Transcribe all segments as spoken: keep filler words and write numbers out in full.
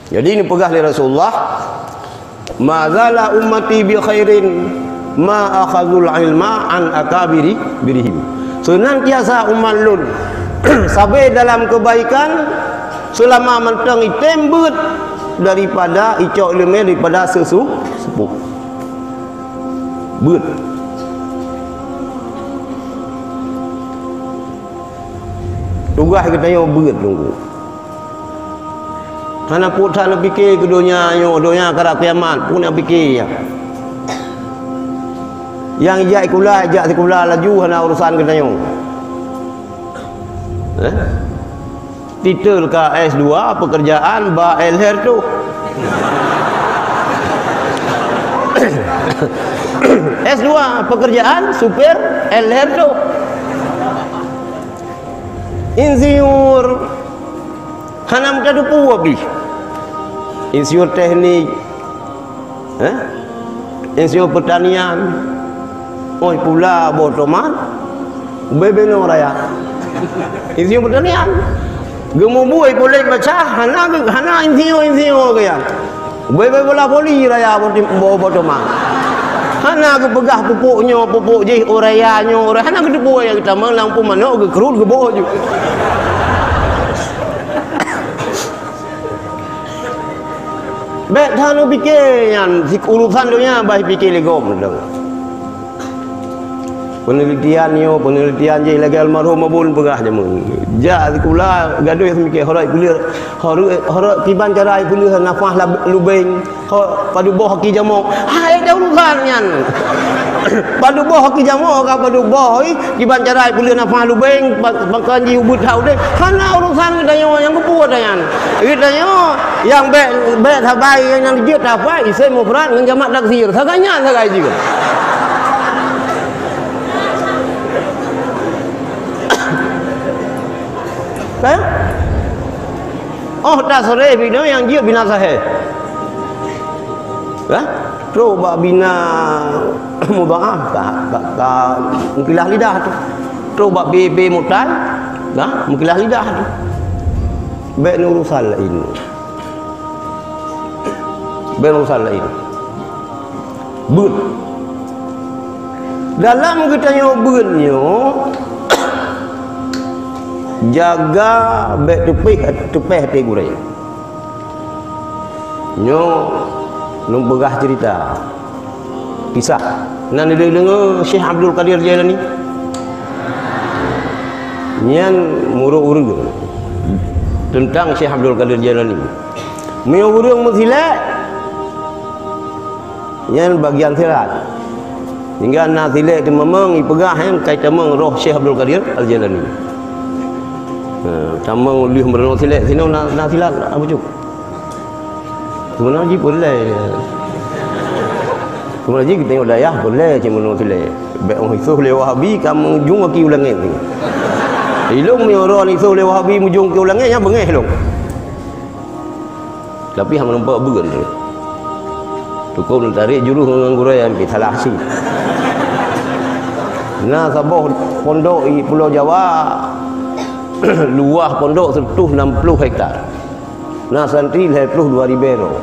Jadi neupeugah lé Rasulullah, "Ma zala ummati bi khairin ma akhazul ilma an akabiri birihim." Seunantiasa umat lôn sabe dalam keubaikan seulama mantong item beuet daripada icok ileumé daripada seusu-, seupôt. Beuet. Tugaih geutanyoe beuet, Teungku. Hana peue that neupike keu donya nyoe, donya karab kiamat, peue neupike nyan. Nyang jak sikula, jak sikula laju, hana urusan geutanyoe. Eh? Titel ka S dua, pekerjaan ba L H R tu. S dua, pekerjaan supir L H R tu. Insinyur. Hana meutateupeue pih. Insinyur teknik, eh? Insinyur pertanian, oi pula boh tomat, bubé binoe raya. Insinyur pertanian. Geumubui puléh baca, hana, hana insinyur-insinyur geuya. Bubé bola voli raya boh tim-, boh, boh tomat. Hana geupeugah pupuk nyoe, pupuk jih, urea nyoe, urea, hana geuteupeue nyang geutamong lam pue manok, geukeurut, geuboh ju. Bék that neupike nyan, si urusan donya bah pike lé gob mantong. Penelitian nyoe, penelitian jih lagée almarhum Abon peugah jameun. Jak sikula gadôh mike horot peuleueh, horot, horot kiban cara peuleueh nafah lab-, lubeng, ho, padub boh aki jamok. Hai dah urusan nyan. Padub boh aki jamok ka padub boh, ih. Kiban cara peuleueh nafah lubeng, ba-, bahkan jih ubit hak udeb. Hana urusan geutanyoe nyang geupeue nyan. Geutanyoe nyang bék, bék sabai nyang jeuet hafai isim mufrad ngon jamak taksir. Sagai nyan sagai jih. Eh? Oh, tasrif bina nyang jeuet bina sahih. Hah? Trok bak bina mudhaaf ka, ka, ka meukilah lidah tu. Trok bak B B mutal, ka meukilah lidah tu. Bék neurusan laén. Bék neurusan laén. Beuet. Dalam geutanyoe beuet nyoe, jaga bék teupéh, teupéh até gurée. Nyoe lôn peugah ceurita, kisah. Na neudeungoe Syekh Abdul Qadir Jailani? Nyan meurok ureueng teuntang Syekh Abdul Qadir Jailani. Meunyoe ureueng meusilek, nyan bagian silat. Hingga na silek teumamong ipeugah nyan kai tamong roh Syekh Abdul Qadir Al-Jailani. Ha, tamong lheueh meurunoe silek sinoe na, na silat, apa cuk? Sebenarnya jih peureulée. Sebenarnya jih geutanyoe dayah peureulée cit meurunoe silek. Bék oh isoh lé Wahabi ka meujung aki u langét. Ilong meunyoe droe isoh lé Wahabi meujung aki u langét, nyan beungéh ilong. Tapi hana nampak beuet tu. Cukup tarék jurôh ngon gurée nyang pih salah cit. Na saboh pondok di Pulo Jawa, luwah pondok seratus enam puluh hektar. Na santri lhée ploh dua ribée droe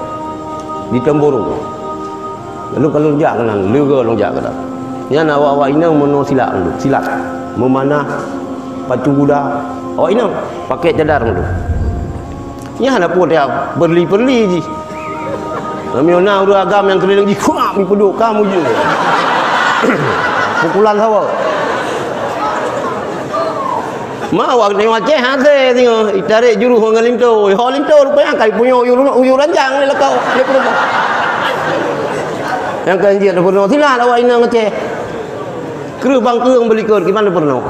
di Tamborong. Lalu ka lôn jak keunan, lhée goe lôn jak keunan. Nyan awak-awak inong meurunoe silat, silat. Meumanah, pacu kuda. Awak inong pakai cadar meudeh. Nyan hana peue tiap peurli-peurli jih. Meunyoe na ureueng agam nyang keulileng jih, kuak, meupeudok ka mujur. Pukulan sawa. Ma awak nyoe Aceh hase singoh, itarék jurôh ngon linto. Ho linto rupanya kai punyueng uyueng, uyueng ranjang lé lakoe, lé peureumpok. Nyang ka jeuet peurunoe silat awak inong Aceh. Kreueh bangkeung beulikot, kiban peurunoe.